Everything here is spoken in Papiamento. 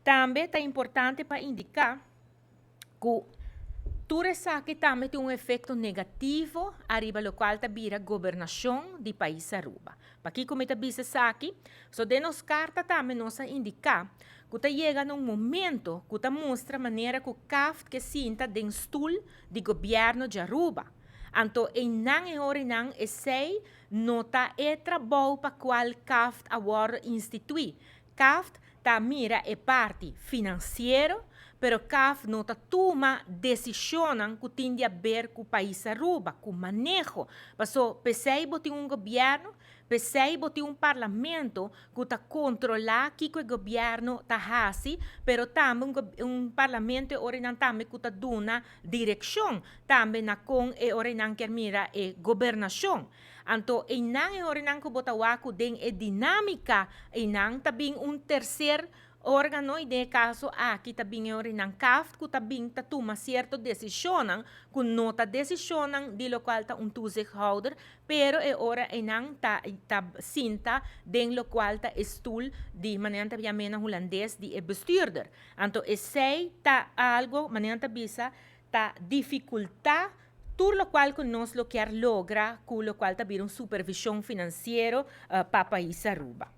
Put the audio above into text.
Tambe ta importante pa indica cu tur esaki tambe tin un efecto negativo ariba locual ta bira gobernacion di pais Aruba. Pakico mi ta bisa esaki? So den nos carta tambe nos a indica cu ta yega na un momento cu ta mustra manera cu CAFT ke sinta den stoel di gobierno di Aruba. Anto einan e horinan esey no ta e trabou pa cual CAFT a wordo institui. CAFT ta mira e parti financiero, pero CAFT no ta tuma decisionnan cu tin di haber cu pais Aruba, cu maneho. Paso p'esey bo tin un gobierno, p'esey bo tin un parlamento cu ta controla kico e gobierno ta haci, pero tambe un parlamento e orinan tambe cu ta duna direccion tambe na con e orinan kier mira e gobernacion. Anto einan e orinan cu bo ta wak cu den e dinamica einan ta bin un tercer organo y den e caso aki ta bin e orinan CAFT cu ta bin ta tuma cierto decisionnan cu no ta decisionnan di locual ta un toezichthouder, pero e ora einan ta sinta den locual ta e stoel di, manera nan ta yam'e na Hulandes, di e bestuurder. Anto esey ta algo, manera nan ta bisa, ta dificulta tur locual cu nos lo kier logra cu locual ta bira un supervision financiero pa pais Aruba.